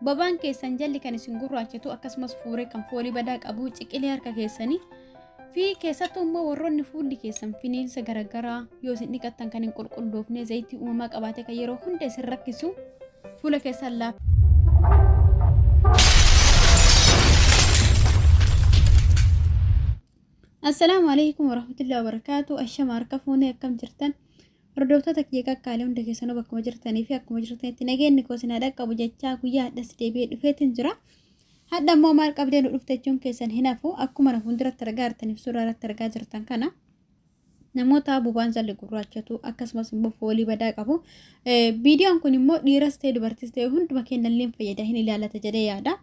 Bobaan keessan jalli kan isin gurraachatu akkasumas fuuree kan foolii badaa qabu ciqilee harka keessanii fi keessattuu immoo warroonni fuulli keessan finiinsa garaagaraa yoo isin dhiqattan kan hin qulqulloofne zayitii uumamaa qabaate kan yeroo hunda isin rakkisu fuula keessan laafa. Assalaamu alaikum warahmatullahi wabarakatuh. Ashama harka fuunee akkam jirtan? Hordoftoota kiyya kakkaalee hunda keessanuu bakkuma jirtanii fi akkuma jirtanitti nageenyi koo isin haa dhaqqabu jechaa guyyaa hadhas deebi'ee dhufeetin jira. Hadha immoo maal qabdee nu dhufte jechuun keessan hin hafu. Akkuma na fuulduratti argaa jirtaniif suuraa irratti argaa jirtan kana namoota bobaan jalli gurraachatu akkasumas immoo foolii badaa qabu. Viidiyoon kun immoo dhiiras ta'e dubartis ta'e hunduma keenyallee fayyada hin ilaalata jedhee yaada.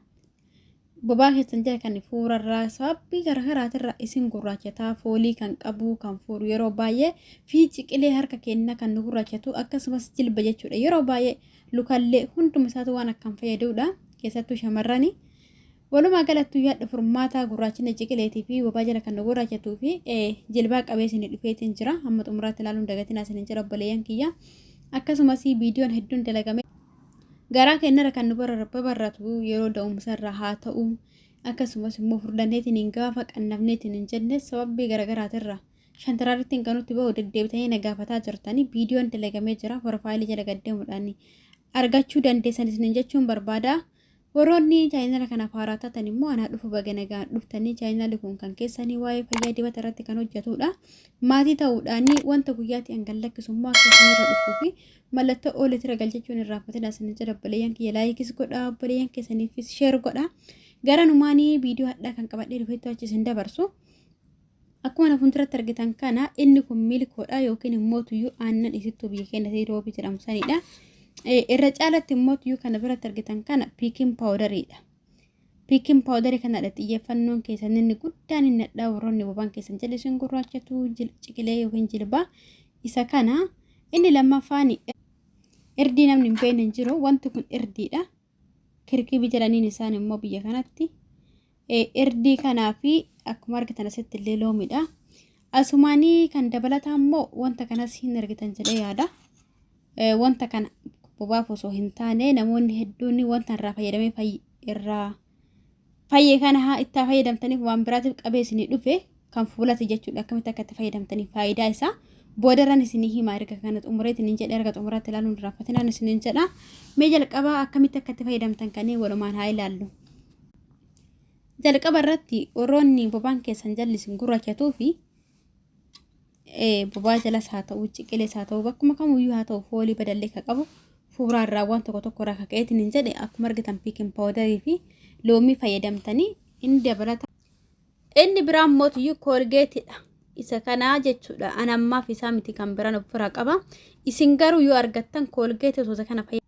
Bobaa keessan jala kan fuurarraa sababii garaagaraatirraa isin gurraachataa foolii kan qabu kan fuuru yeroo baay'ee fi ciqilee harka keenyaa kan nu gurraachatu akkasumas jilba jechuudha. Yeroo baay'ee lukallee hunduma isaatu waan akkaan fayyadudha keessattuu shamarrani. Walumaa galatti yaadda furmaataa gurraachina ciqileetii fi bobaa jala kan nu gurraachatuu fi jilbaa qabee isin dhufeetiin jira. Hamma xumuraatti ilaaluun dagatinaa isin jira obboleeyyan kiyya. Akkasumas viidiyoon hedduun dalagame. Garaa keenyarra kan nu babarratu yeroo da'umsarra haa ta'u akkasumas immoo furdanneetiin gaafa qannabneetiin hin jenne sababii garaagaraatirra shantaraarrittiin kan nutti bahu deddeebitanii na gaafataa jirtanii viidiyoon dalagamee jira profaayilii jala gaddeemuudhaan argachuu dandeessan isin jechuun barbaada. Warroonni chaayinala kanaaf haaraa taatan immoo anaa dhufu baga nagaan dhuftanii chaayinalli kun kan keessanii waa'ee fayyaa dibata irratti kan hojjetudha. Maatii ta'uudhaan wanta guyyaatti hanga lakkisu immoo akka isinirra dhufuu fi mallattoo oolitira galchachuun irraanfatina isin jedha obboleeyyan kiyya laayikis godha obboleeyyan keessaniifis sheer godha. Gara numaanii viidiyoo hadhaa kan qabadhee dhufetti achi isin dabarsu. Akkuma na fuulduratti argitan kana inni kun milkoodha yookiin immoo tuyyuu aannan isittuu biyya keenya roobii jedhamu sanidha. Irra caalatti immoo tuyyuu kana biratti argitan kana piikin paawudariidha. Piikin paawudarii kanadha xiyyeeffannoon keessan inni guddaan inni hadhaa warroonni bobaan keessan jala isin gurraachatu ciqilee yookiin jilbaa isa kana. Inni lammaffaan irdii namni hin beekne hin jiru wanti kun irdiidha. Kirkibii jedhaniin isaan immoo biyya kanatti. Irdii kanaa fi akkuma argitan asitti illee loomidha. Asumaanii kan dabalataa immoo wanta kanas hin argitan jedhee yaada. Wanta kana bobaaf osoo hin taane namoonni hedduun wanta irraa fayyadamee irraa fayyee kana itti fayyadamtaniif waan biraatiif qabee isinii dhufe kan fuulati jechuudha. Akkamitti akka itti fayyadamtaniif faayidaa isaa boodarran isinii hima erga kana xumureetiin hin jedhe erga xumuraatti ilaaluun irraanfatinaan isiniin jedha. Mee jalqabaa akkamitti akka itti fayyadamtan kanneen walumaan haa ilaallu. Jalqaba irratti warroonni bobaan keessan jalli isin gurraachatuu fi bobaa jalas haa ta'u ciqilees haa ta'u bakkuma kamiyyuu haa ta'u foolii badallee kan qabu fuuraa irraa waan tokko tokko irraa kaka'eetiin hin jedhe akkuma argitan piikin paawudarii fi loomii fayyadamtanii inni dabalata. Inni biraan mootiyyuu koolgeetidha. Isa kanaa jechuudha. Ani ammaaf isaa miti kan biraan of biraa qaba. Isin garuu yoo argattan koolgeetii osoo kana fayyadamu.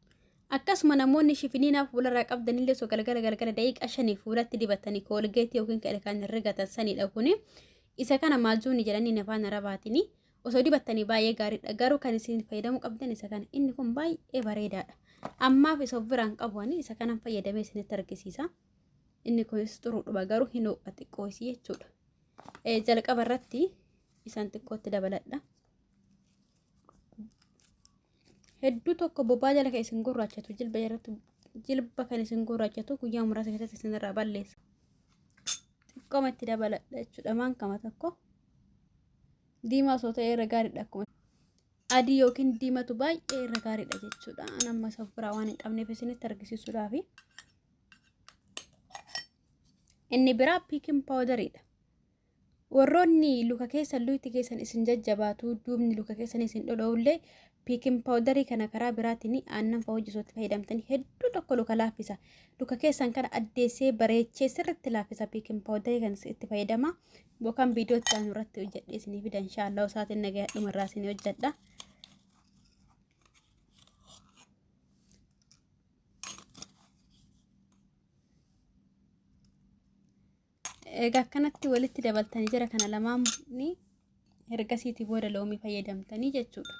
Akkasuma namoonni shifiniinaa fuularraa qabdanillee osoo galgala galgala daqiiqaa 5 fuulatti dibatanii koolgeetii yookiin kan rigatan sanidha kuni. Isa kana maazuuni jedhanii afaan Arabaatiin osoo dibattanii baay'ee gaariidha. Garuu kan isin fayyadamuu qabdan isa kana. Inni kun baay'ee bareedaadha. Ammaaf isa of biraan qabu ani isa kanan fayyadamee isinitti argisiisa. Inni kunis xuruudhuma garuu hin ho'a xiqqoo isii jechuudha. Jalqaba irratti isaan xiqqootti dabaladha. Hedduu tokko bobaa jala kan isin gurraachatu jilba jalatti jilba kan isin gurraachatu guyyaa muraasa keessatti isinirraa balleessa. Xiqqooma itti dabaladha jechuudha. Maankama tokko diimaa osoo ta'e irra gaariidha akkuma adii yookiin diimatu baay'ee irra gaariidha jechuudha. An amma isa biraa waan hin qabneef isinitti argisiisuudhaafi. Inni biraa piikin paawudariidha. Warroonni luka keessan luyti keessan isin jajjabaatu duubni luka keessan isin dhodha'ullee piikin paawudarii kana karaa biraatiin aannan fa'aa hojjetuutti fayyadamtanii hedduu tokko luka laaffisa. Luka keessan kana addeessee bareechee sirriitti laaffisa piikin paawudarii kan itti fayyadama. Yookaan viidiyoo itti aanu irratti hojjedhee isinii fida inshaallah isaatiin nagaya dhumarraa isinii hojjedha. Egaa akkanatti walitti dabaltanii jira kana lamaan ergasiitii booda loomii fayyadamtanii jechuudha.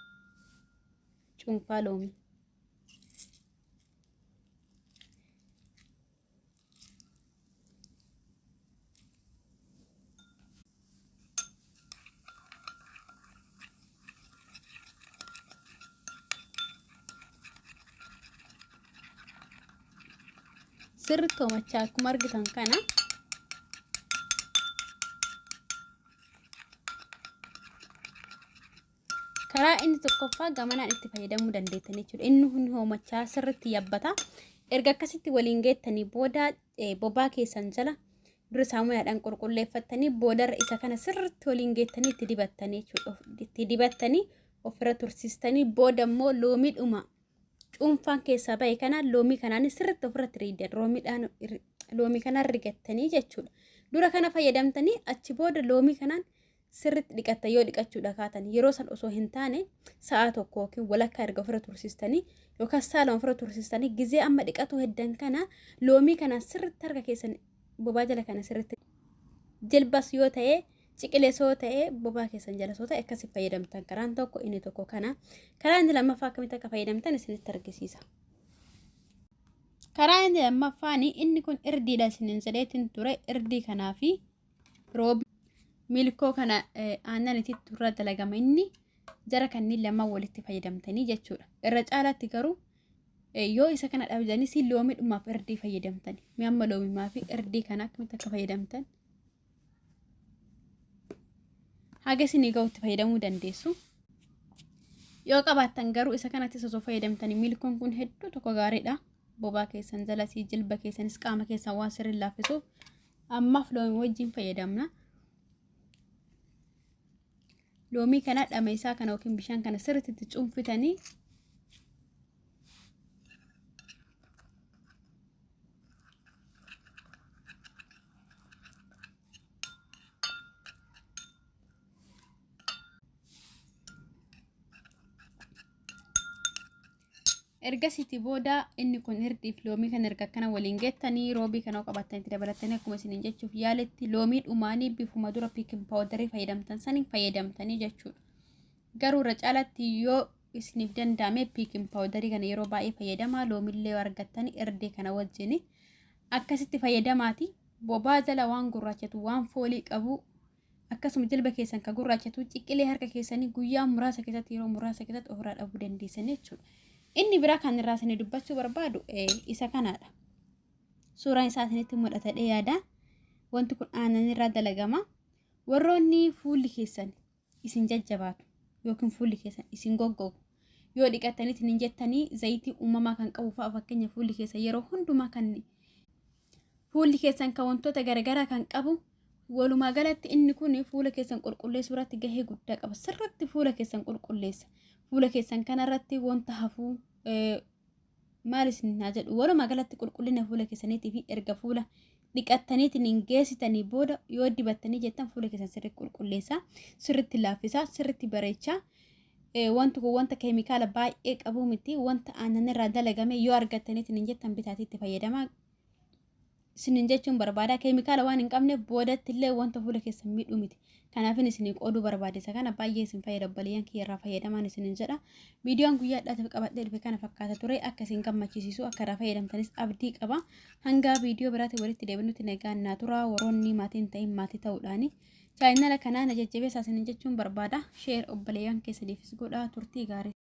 Cuunfaa loomii. Sirriitti hoomachaa akkuma argitan kana. Karaa inni tokkoffaa gamanaan itti fayyadamuu dandeettan jechuudha. Inni kun hoomachaa sirriitti yabbata. Erga akkasitti waliin geettanii booda bobaa keessan jala dura saamunaadhaan qulqulleeffattanii boodarra isa kana sirriitti waliin geettanii itti dibattanii jechuudha. Itti dibattanii ofirra tursiistanii booda immoo loomiidhuma cuunfaan keessaa bahe kana loomii kanaan sirriitti ofirratti riidan loomiidhaan loomii kanaan rigattanii jechuudha. Dura kana fayyadamtanii achi booda loomii kanaan sirriitti dhiqatta yoo dhiqachuudha kaatan yeroo san osoo hin taane sa'a tokko yookiin walakkaa erga ofirra tursiistanii yookaan sa'a lama ofirra tursiistanii gizee amma dhiqatu heddan kana loomii kanaan sirriitti harka keessan bobaa jala kana sirriitti jilbas yoo ta'e ciqilees yoo ta'e bobaa keessan jalas yoo ta'e akkasi fayyadamtan karaan tokko inni tokko kana. Karaa inni lammaffaa akkamitti akka fayyadamtan isinitti argisiisa. Karaa inni lammaffaan inni kun irdiidha isiniin jedheetiin ture irdii kanaa fi roobi milkoo kana aannan itti irra dalagama inni jara kanneen lamaan walitti fayyadamtanii jechuudha. Irra caalaatti garuu yoo isa kana dhabdanis loomiidhumaaf irdii fayyadamtani. Mee amma loomiimaa fi irdii kana akkamitti akka fayyadamtan haga isinii gahutti fayyadamuu dandeessu. Yoo qabaattan garuu isa kanattis osoo fayyadamtanii milkoon kun hedduu tokko gaariidha. Bobaa keessan jalasii jilba keessanis qaama keessan waan sirrii laaffisuuf ammaaf loomii wajjin fayyadamna. Loomii kana dhama isaa kana yookiin bishaan kana sirriitti itti cuunfitanii ergasiitti booda inni kun hirdiif loomii kana erga akkana waliin geettanii roobii kana qabattanii itti dabalatanii akkuma isiniin jechuuf yaaletti loomii dhumaanii bifuma dura piikin paawudarii fayyadamtan saniin fayyadamtanii jechuudha. Garuu irra caalatti yoo isiniif danda'ame piikin paawudarii kana yeroo baay'ee fayyadamaa loomillee yoo argattanii irdii kana wajjin akkasitti fayyadamaati. Bobaa jala waan gurraachatu waan foolii qabu akkasuma jilba keessan kan gurraachatu ciqilee harka keessanii guyyaa muraasa keessatti yeroo muraasa keessatti ofirraa dhabuu dandeessan jechuudha. Inni biraa kan irraa isinii dubbachuu barbaadu isa kanaadha. Suuraan isaa isinitti mul'ata yaada. Wanti kun aannan irraa dalagama. Warroonni fuulli keessan isin jajjabaatu yookiin fuulli keessan isin goggogu yoo dhiqattaniitiin hin jettanii zayitii uumamaa kan qabu fa'a fakkeenya fuulli keessan yeroo hundumaa kan fuulli keessan kan wantoota garaagaraa kan qabu walumaa galatti inni kun fuula keessan qulqulleessuu irratti gahee guddaa qaba. Sirriitti fuula keessan qulqulleessa. Fuula keessan kanarratti wanta hafuu maal isin haa jedhu walumaa galatti qulqullina fuula keessaniitii fi erga fuula dhiqattaniitiin hin geessitanii booda yoo dibattanii jettan fuula keessan sirriitti qulqulleessa, sirriitti laaffisa, sirriitti bareecha. Wanti kun wanta keemikaala baay'ee qabu miti wanta aannan irraa dalagame yoo argattaniitiin hin jettan bitaatii itti fayyadamaa. Isinin jechuun barbaada. Keemikaala waan hin qabneef boodatti illee wanta fuula keessan miidhu miti. Kanaafin isinii qooduu barbaade isa kana baay'ee isin fayyada obboleeyyan kiyya irraa fayyadamaan isinin jedha. Viidiyoon guyyaa har'aatiif qabadhee dhufe kana fakkaata ture akka isin gammachiisu akka irraa fayyadamtanis abdii qaba. Hanga viidiyoo biraatiin walitti deebinutti nagaan naa tura. Warroonni maatii hin ta'in maatii ta'uudhaani. Chaayinala kanaa na jajjabeessaa isinin jechuun barbaada. Sheer obboleeyyan keessaniifis godhaa turtii gaarii.